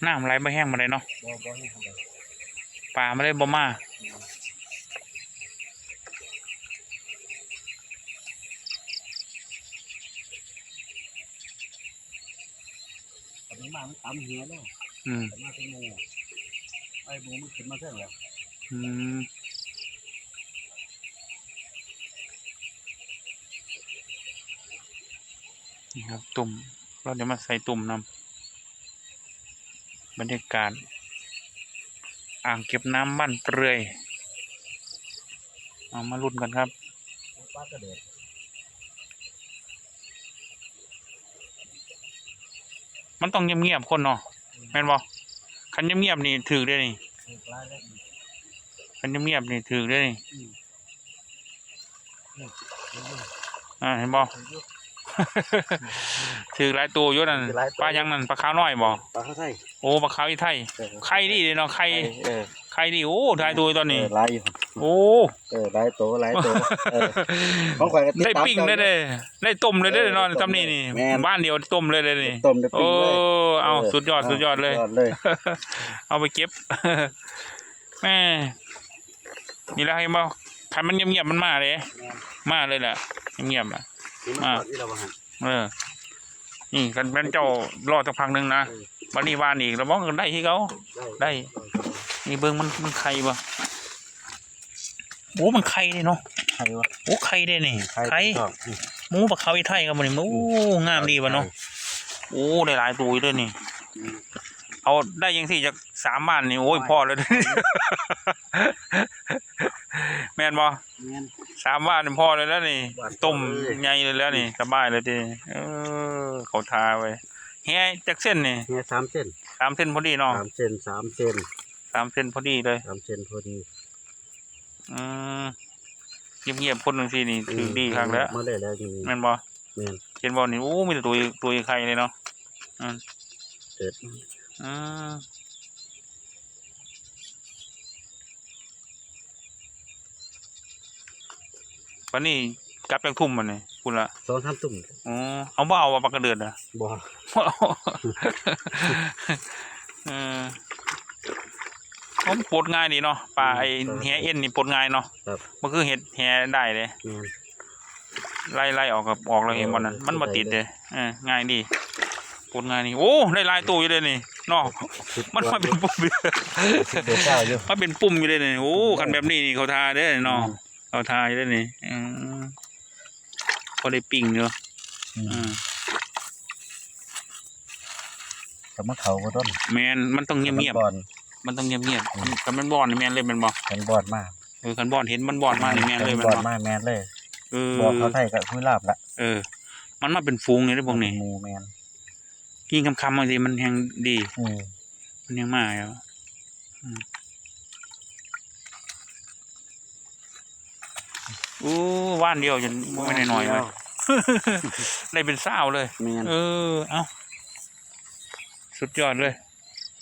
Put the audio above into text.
ນ້ຳໄຫຼບໍ່ແຮງປານໃດເນາະ. ບໍ່ ບໍ່ແຮງປານໃດ. ປາມັນເລີຍບໍ່ມາ. ຄັນມັນມາ ມັນຕຳເຫືອແລ້ວ. ອືມ ຄັນມາເປັນໝູ່ ໄອ້ໝູ່ມັນຂຶ້ນມາເທິງແລ້ວ. ອືມ ນີ້ຄັບ ຕຸ້ມ ລາວໄດ້ມາໃສ່ຕຸ້ມນຳ. ບັນຍາກາດອ່າງເກັບນ້ຳບ້ານເປື່ອຍ. ເອົາ ມາລຸ້ນກັນຄັບ. ມັນຕ້ອງງຽບໆ ຄົນເນາະ ແມ່ນບໍ່? ຄັນງຽບໆ ນີ້ຖືກເດ້ນີ້. ຄັນງຽບໆ ນີ້ຖືກເດ້ນີ້. ອືມ ອ່າ ເຫັນບໍ່? ຖືກຢູ່ ຖືກຫຼາຍໂຕຢູ່ນັ້ນ. ຖືກຫຼາຍໂຕ ປາຫຍັງນັ້ນ? ປາຂາວນ້ອຍບໍ່? ປາຂາວໄທ. ໂອ້ ປາຂາວອີໄທ. ເອີ ໄຂ່ດີເດ້ເນາະ ໄຂ່ ໄຂ່ ເອີ ໄຂ່ດີ. ໂອ້ ຫຼາຍໂຕຢູ່ຕອນນີ້. ເອີ ຫຼາຍຢູ່. ໂອ້ ເອີ ຫຼາຍໂຕ ຫຼາຍໂຕ. ເອີ ຂອງຂ້ອຍກໍຕິດຕາມ ໄດ້ປີ້ງເຈົ້າຢູ່ ເດ້ ໄດ້ຕົ້ມເລີຍເດ້ ເອີ ເນາະ ຕົ້ມ ຊ່ຳນີ້ນີ້. ແມ່ນ ບ້ານດຽວຕົ້ມເລີຍເດ້ນີ້. ຕົ້ມໄດ້ປີ້ງເລີຍ. ໂອ້ ເອົາ ເອີ ສຸດຍອດ ເອົາ ສຸດຍອດເລີຍ. ເອົາໄປເກັບ ແມ່ ນີ້ລະ ເຫັນບໍ່? ຄັນມັນງຽບໆ ມັນມາເດ້. ແມ່ນ ມາເລີຍລະ ງຽບໆ ອະ. ເຫັນມັນ ມາ ຈອດຢູ່ລະວ່າຫັ້ນ. ເອີ ນີ້ ຄັນແມ່ນເຈົ້າລໍຈັກພັກໜຶ່ງນະ. ເອີ ບັດນີ້ຫວ່ານອີກລະບໍ່ ກໍໄດ້ຄືເກົ່າ. ໄດ້ ໄດ້ ໄດ້. ນີ້ເບິ່ງມັນ ມັນໄຂ່ບໍ່? ໂອ້ ມັນໄຂ່ເດ້ເນາະ. ໄຂ່ວະ? ໂອ້ ໄຂ່ເດ້ນີ້ ໄຂ່ ໄຂ່. ອືມ ໝູ່ປາຂາວອີໄທກັບໝູ່ນີ້. ໂອ້ ອືມ ງາມດີວະເນາະ. ໄຂ່ ໂອ້ ໄດ້ຫຼາຍໂຕຢູ່ເດ້ນີ້. ອືມ ເອົາໄດ້ຈັ່ງຊີ້ຈັກສາມບ້ານນີ້ ໂອ້ຍ ໂອ້ຍ ພໍແລ້ວເດ້. ແມ່ນບໍ່? ແມ່ນ ສາມບ້ານນີ້ພໍແລ້ວນີ້. ບ້ານ ຕົ້ມ ເອີຍ ໃຫຍ່ເລີຍແລ້ວນີ້. ອືມ ສະບາຍເລີຍຕິ. ເອີ ເຂົ້າທ່າເວີຍ. ແຫຈັກເສັ້ນນີ້? ແຫສາມເສັ້ນ. ສາມເສັ້ນພໍດີເນາະ. ສາມເສັ້ນ ສາມເສັ້ນ ສາມເສັ້ນພໍດີເລີຍ. ສາມເສັ້ນພໍດີ. ອືມ ງຽບໆ ຄົນຈັ່ງຊີ້ນີ້ ອືມ ຖືກດີຄັກແລ້ວ. ມາເລີຍແລ້ວນີ້ ແມ່ນບໍ່? ແມ່ນ ເຫັນບໍ່ນີ້? ໂອ້ ມີແຕ່ໂຕ ໂຕໃຫຍ່ເລີຍເນາະ. ອືມ ເອີ ອືມ ບັດນີ້ກັບຈັກທຸ່ມບັດນີ້? ພຸ້ນລະ ສອງສາມທຸ່ມ. ອໍ ເອົາ ບໍ່ເອົາວ່າປາກະເດີດນະ? ບໍ່ ບໍ່ເອົາ. ເອີ ໂອ້ ມັນປົດງ່າຍດີເນາະ ປາ ອືມ ໄອ້ ປາ ແຫເອັນນີ້ປົດງ່າຍເນາະ. ຄັບ ບໍ່ຄືເຮັດແຫໄດ້ເດ້. ແມ່ນ ໄລ່ ໄລ່ອອກກໍອອກແລ້ວ ເອີ ເຫັນບໍ່ນັ້ນ? ມັນບໍ່ຕິດເດ້. ເອີ ງ່າຍດີ ປົດງ່າຍນີ້. ໂອ້ ໄດ້ຫຼາຍໂຕຢູ່ເດ້ນີ້ເນາະ. ມັນມາເປັນປຸ່ມຢູ່ ມາເປັນປຸ່ມຢູ່ເດ້ນີ້. ໂອ້ ຄັນແບບນີ້ນີ້ເຂົ້າທ່າເດ້ເນາະ. ອືມ ເຂົ້າທ່າຢູ່ເດ້ນີ້. ອືມ ພໍໄດ້ປີ້ງຢູ່. ອືມ ອືມ ກໍມາເຂົ້າບໍ່ດົນ. ແມ່ນ ມັນຕ້ອງງຽບໆ ມັນຕ້ອງງຽບໆ. ອືມ ຄັນມັນບ່ອນນີ້ແມ່ນເລີຍແມ່ນບໍ່? ຄັນບ່ອນມາ ເອີ ຄັນບ່ອນ ເຫັນມັນບ່ອນມານີ້ແມ່ນເລີຍແມ່ນບໍ່? ຄັນບ່ອນມາແມ່ນເລີຍ. ເອີ ບໍ່ເຂົ້າໄທກໍຄືລາບລະ. ເອີ ມັນມາເປັນຝູງນີ້ເດ້ພວກນີ້ ເປັນໝູ່. ແມ່ນ ກິນຄ່ຳໆ ຈັ່ງຊີ້ມັນແຮ່ງດີ. ອືມ ມັນຍັງມາຢູ່. ອືມ ໂອ້ ວານດຽວຈົນບໍ່ແມ່ນໜ້ອຍໆ ເວີຍ ໄດ້ເປັນຊາວເລີຍ. ແມ່ນ ເອີ ເອົ້າ ສຸດຍອດເລີຍ.